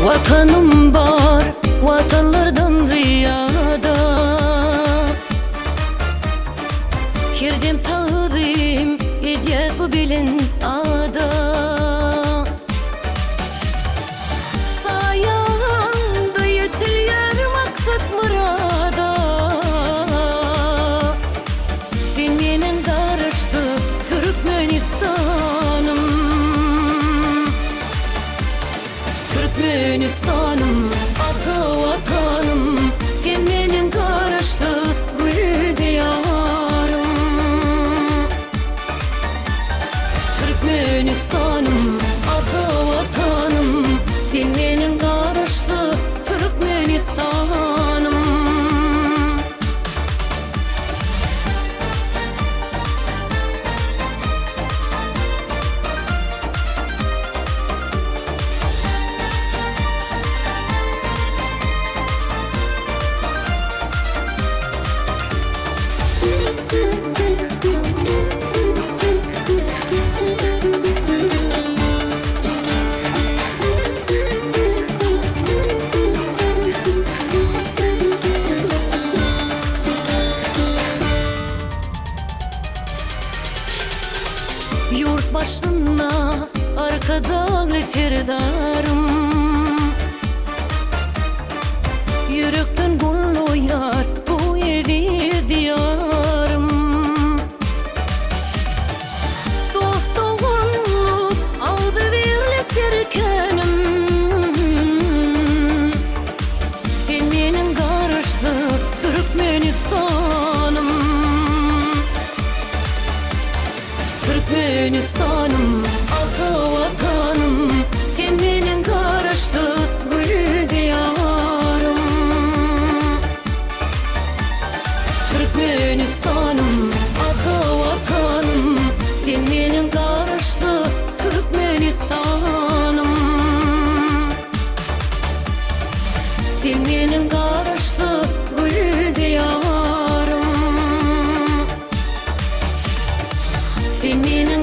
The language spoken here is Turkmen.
Watanym bar, watanlardan zyýada. Her dem tagzym edýär bu belent ada. Saýaňda ýetilýär maksat-myrada. Sen meniň garaşsyz Türkmenistanym. Türkmenistanym, ata Watanym, sen meniň garaşsyz gül Diýarym. Türkmenistanym, ata Watanym, sen meniň garaşsyz Türkmenistanym. Ýurt başynda Arkadagly Serdarym. Ýürekden gullaýar bu eziz Diýarym. Dost-doganlyk, agzybirlik erkenim. Sen meniň Garaşsyz Türkmenistanym. Türkmenistanym, ata Watanym, sen meniň Garaşsyz gül Diýarym. Türkmenistanym, ata Watanym, sen meniň Garaşsyz Türkmenistanym. Sen meniň Garaşsyz gül Diýarym. Sen meniň.